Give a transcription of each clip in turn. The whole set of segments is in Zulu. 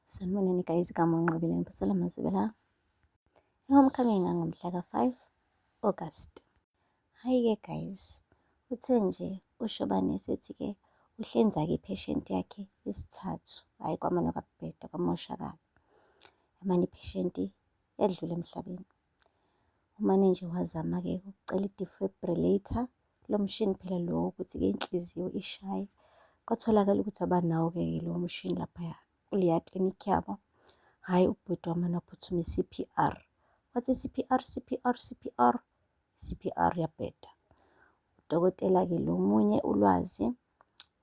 Sanibonani guys, igama uNqobile Ngiphosela Mazibela. I-homecoming ngangomhla ka-5 August. Hhayi-ke guys, uthe nje uShobane esethi-ke uhlinza-ke i-patient yakhe isithathu, hhayi kwamane kwabheda kwamoshakala. Yamane i-patient yadlula emhlabeni. Umane nje wazama-ke ukucela i-defibrillator, lo mshini phela lo wokuthi-ke inhliziyo ishaye. Kwatholakala ukuthi abanawo-ke lowo mshini laphaya kuleya klinikhi yabo. Hhayi ubhuti wamane waphuthuma i-C_P_R. Wathi C_P_R, C_P_R, C_P_R, C_P_R yabheda. Udokotela-ke lo munye uLwazi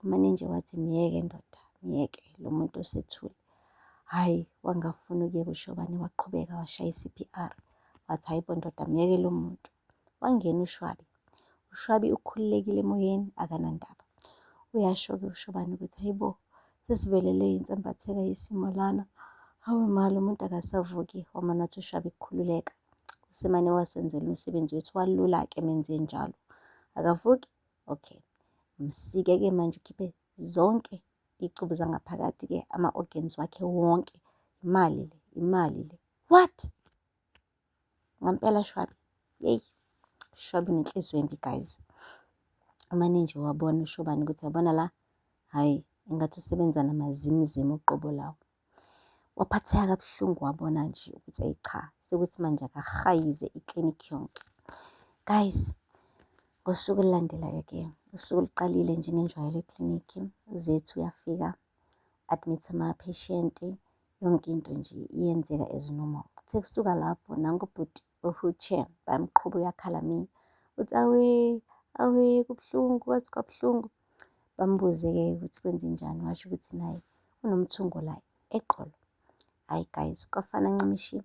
umane nje wathi myeke ndoda, myeke lo muntu usethule. Hhayi wangafuna ukuyeka uShobane waqhubeka washaya i-C_P_R. Wathi hhayi bo ndoda myeke lo muntu. Wangena uShwabi. UShwabi ukhululekile emoyeni akanandaba. Uyasho-ke uShobane ukuthi hayi bo sesivelele insambatheka yesimo lana. Hawe ma lo muntu akasavuki. Wamane wathi uShwabi khululeka. Usemane wasenzela umsebenzi wethu walula-ke menze njalo. Akavuki? Okay. Msike-ke manje ukhiphe zonke icubu zangaphakathi-ke ama-organs wakhe wonke. Imali le, imali le. What? Ngampela Shwabi. Yeyi, Shwabi unenhliziyo embi guys. Umane nje wabona uShobane ukuthi yabona la, hhayi engathi usebenza namazimzimu uqobo lawo. Waphatheka kabuhlungu wabona nje ukuthi ayi cha, sekuthi manje akahayize iklinikhi yonke. Guys, ngosuku olulandelayo-ke, usuku luqalile njengenjwayelo eklinikhi, uZethu uyafika, admit ama-patient, yonke into nje iyenzeka as normal. Kuthe kusuka lapho nangu ubhuti we-wheelchair bayamqhuba uyakhala mi, uthi awe, awe kubuhlungu, kwaze kwabuhlungu. Bambuze-ke ukuthi kwenzenjani, washo ukuthi naye unomthungo la eqolo. Hhayi guys, kwafana ncimishi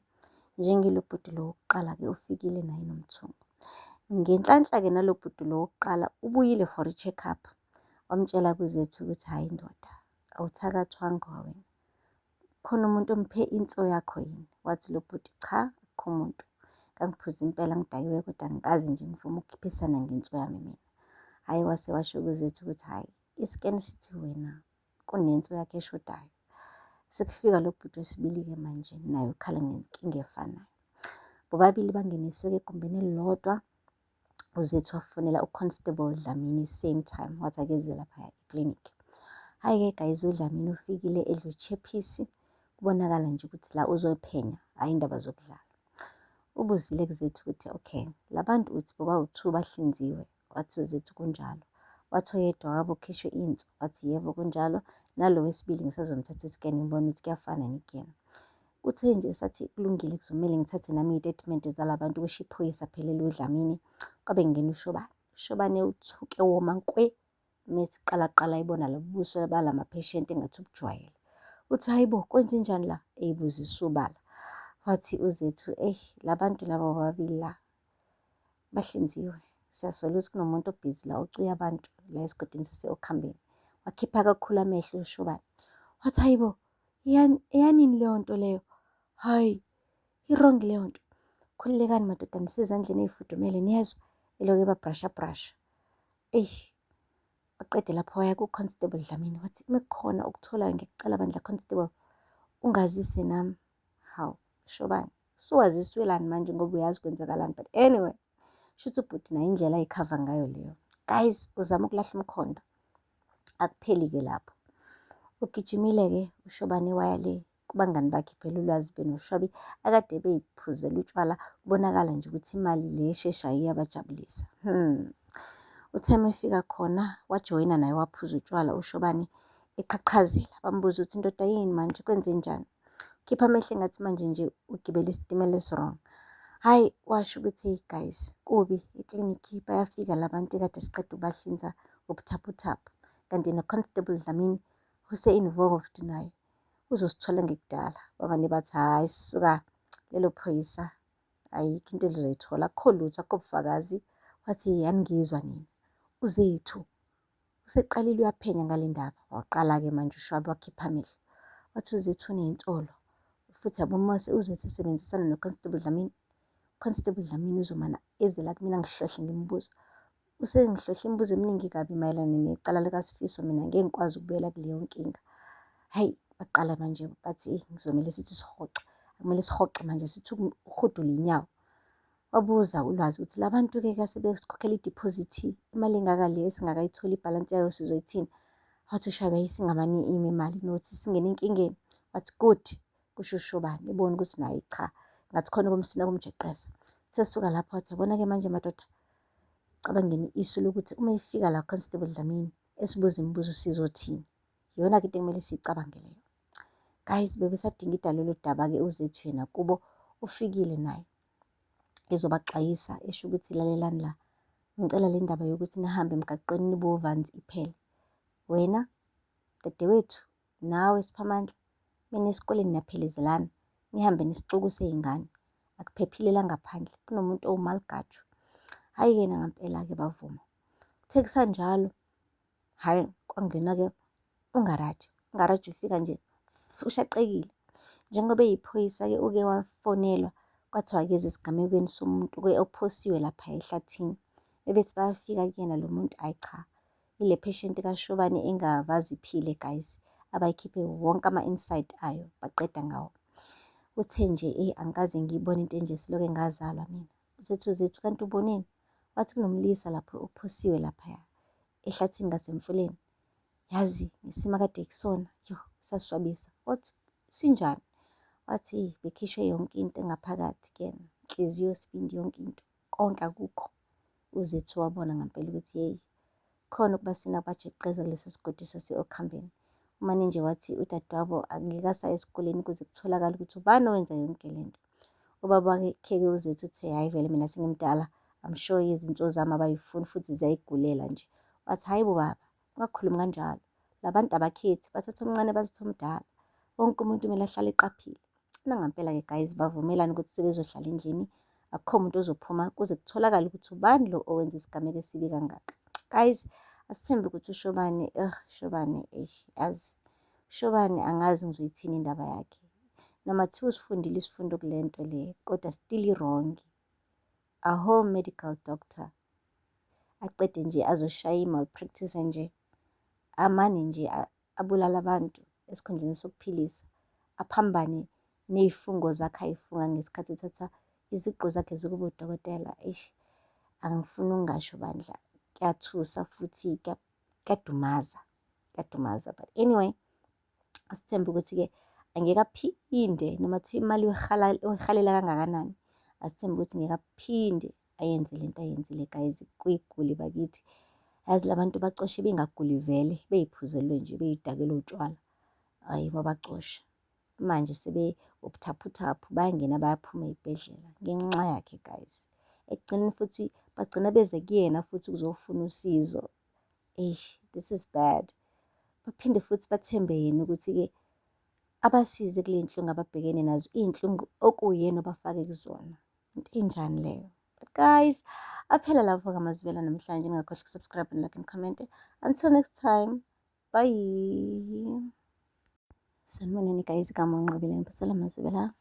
njengelo bhuti lo wokuqala-ke ufikile naye nomthungo. Ngenhlanhla-ke nalo bhuti lo wokuqala ubuyile for i-check-up. Wamtshela kuZethu ukuthi hhayi ndoda, awuthakathwanga wena. Khona umuntu omphe inso yakho yini? Wathi lo bhuti cha, akukho muntu. Ngangiphuze impela ngidakiwe kodwa angikaze nje ngivume ukukhiphisana ngenso yami mina. Hhayi wase washo kuZethu ukuthi hhayi, i-scan sithi wena kunenso yakhe eshodayo. Sekufika lo bhuti wesibili-ke manje naye ukhala ngenkinga efanayo. Bobabili bangeniswe-ke egumbini elilodwa. UZethu wafonela uConstable Dlamini same time wathi akeze lapha eklinikhi. Hhayi-ke guys uDlamini ufikile edla uchephisi kubonakala nje ukuthi la uzophenya hhayi indaba zokudlala. Ubuzile kuZethu ukuthi okay labantu uthi bobawu-two bahlinziwe wathi uZethu kunjalo. Wathi oyedwa wabo ukhishwe inso wathi yebo kunjalo nalo wesibili ngisazomthatha i-scan ngibone ukuthi kuyafana yini kuyena. Kuthe nje sathi kulungile kuzomele ngithathe nami iy'tatimende zalabantu kusho iphoyisa phela uDlamini. Kwabe kungena uShobane. UShobane uthuke woma nkwe methi qala qala ebona lobu buso balama-patient engathi ubujwayele. Uthi hayi bo kwenzenjani la? Eyibuzisa ubala. Wathi uZethu eyi labantu laba bobabili la bahlinziwe. Siyasola ukuthi kunomuntu obhizi la ocuya abantu la esigodini sase-Okhambeni. Wakhipha kakhulu amehlo uShobane. Wathi hayi bo eyanini leyo nto leyo? Hhayi, i-wrong leyo nto. Khululekani madoda nisezandleni ey'fudumele niyezwa? Elokhu ebabrasha brasha. Eyi, waqede lapho waya ku-Constable Dlamini wathi uma kukhona okutholayo ngiyacela bandla Constable ungazise nami. Hawu, Shobane, suwaziswelani manje ngoba uyazi kwenzakalani but anyway, shuthi ubhuti naye indlela ayikhava ngayo leyo. Guys, uzama ukulahla umkhondo. Akupheli-ke lapho. Ugijimile-ke uShobane waya le kubangani bakhe phela uLwazi benoShwabi akade beyiphuzela utshwala kubonakala nje ukuthi imali le esheshayo iyabajabulisa. Uthe uma efika khona wajoyina naye waphuza utshwala uShobane eqhaqhazela. Bambuza ukuthi ndoda yini manje kwenzenjani? Khipha amehlo engathi manje nje ugibele isitimela esi-wrong. Hhayi washo ukuthi hey guys kubi eklinikhi bayafika la bantu ekade siqeda ukubahlinza ngobuthaphuthaphu. Kanti no-Constable Dlamini use-involved naye uzosithola ngekudala. Bamane bathi hhayi suka lelo phoyisa ayikho into elizoyithola akukho lutho akukho bufakazi. Wathi aningizwa nina uZethu useqalile uyaphenya ngale ndaba. Waqala-ke manje uShwabi wakhipha amehlo. Wathi uZethu uney'nsolo futhi yabo uma uZethu esebenzisana no-Constable Dlamini, Constable Dlamini uzomane eze la kumina angihlohle ngemibuzo. Usengihlohle imibuzo eminingi kabi mayelana necala likaSifiso mina ngeke ngikwazi ukubuyela kuleyo nkinga. Hhayi, Baqala manje bathi eyi kuzomele sithi sihoxe, akumele sihoxe manje sithi ukuhudula iy'nyawo. Wabuza uLwazi ukuthi la bantu-ke kasebesikhokhela idiphozithi, imali engaka le esingakayitholi ibhalansi yayo sizoyithini? Wathi uShobane hhayi singamane ime imali kunokuthi singene enkingeni. Wathi good, kusho uShobane, ebona ukuthi naye cha, ngathi khona okumsina kumjeqeza. Sesuka lapho wathi yabona-ke manje madoda, sicabangeni isu lokuthi uma efika la Constable Dlamini esibuza imibuzo sizothini. Iyona-ke into ekumele siyicabange leyo. Guys, bebesadingida lolu daba-ke uZethu yena kubo ufikile naye ezobaxwayisa esho ukuthi lalelani la, ngicela le ndaba yokuthi nihambe emgaqweni nibovanzi iphele. Wena dadewethu nawe Siphamandla mina esikoleni niyaphelezelana nihambe nesixuku sey'ngane akuphephile la ngaphandle kunomuntu owumaligaju. Hhayi-ke nangampela-ke bavuma. Kuthe kusanjalo hhayi kwangena-ke uNgaraji. UNgaraji ufika nje ushaqekile. Njengoba eyiphoyisa-ke uke wafonelwa kwathiwa akeze esigamekweni somuntu-ke ophosiwe lapha ehlathini. Bebethi bayafika kuyena lo muntu, hhayi cha, ile patient kaShobane engavaze iphile guys, abayikhiphe wonke ama-inside ayo baqeda ngawo. Uthe nje eyi angikaze ngiyibone into enje selokhe ngazalwa mina. Uzethu Zethu kanti uboneni? Wathi kunomlisa lapho ophosiwe laphaya ehlathini ngasemfuleni. Yazi ngesimo akade ekusona, yo saswabisa. Wathi sinjani? Wathi bekhishwe yonke into engaphakathi kuyena, inhliziyo, isibindi, yonke into, konke akukho. UZethu wabona ngempela ukuthi yeyi khona ukubasina bajeqeza kulesi sigodi sase-Okhambeni. Umane nje wathi udadewabo angeke asaya esikoleni kuze kutholakale ukuthi ubani owenza yonke le nto. Ubaba wakhe-ke uZethu uthe hhayi vele mina sengimdala, I'm sure izinso zami abayifuni futhi ziyayigulela nje. Wathi hhayi bo baba, ungakhulumi kanjalo. La bantu abakhethi, bathatha omncane bathatha omdala. Wonke umuntu kumele ahlale eqaphile. Nangampela-ke guys bavumelana ukuthi sebezohlala endlini, akukho muntu ozophuma kuze kutholakale ukuthi ubani lo owenza isigameko esibi kangaka. Guys, asithembe ukuthi uShobane, Shobane, eish, yazi Shobane angazi ngizoyithini indaba yakhe. Noma kuthiwa usifundile isifundo kule nto le, kodwa still wrong. A whole medical doctor aqede nje azoshaya i-malpractice nje, amane nje abulala abantu esikhundleni sokuphilisa, aphambane ney'fungo zakhe ayifunga ngesikhathi ethatha iziqu zakhe zokuba udokotela. Eish, angifuni ukungasho bandla, kuyathusa futhi kuyadumaza, kuyadumaza. But anyway, asithembe ukuthi-ke angeke aphinde noma kuthiwa imali uyihalela kangakanani, asithembe ukuthi ngeke aphinde ayenze lento ayenzile guys kuyiguli bakithi. Yazi labantu bacoshe bengaguli vele, bey'phuzelwe nje, bey'dakelwe utshwala. Hhayi babacosha. Manje sebe ubuthaphuthaphu bayangena bayaphuma ey'bhedlela ngenxa yakhe guys. Ekugcineni futhi bagcina beze kuyena futhi ukuzofuna usizo. Eish, this is bad. Baphinde futhi bathembe yena ukuthi-ke abasize kule nhlungu ababhekene nazo, iy'nhlungu okuyena obafake kuzona. Into enjani leyo? But guys, aphela lapho ngamazwibela namhlanje. Ningakhohlwa ukusubscribe and like and comment. Until next time, bye. Sanibonani guys, igama uNqobile ngiphathela amazwibela.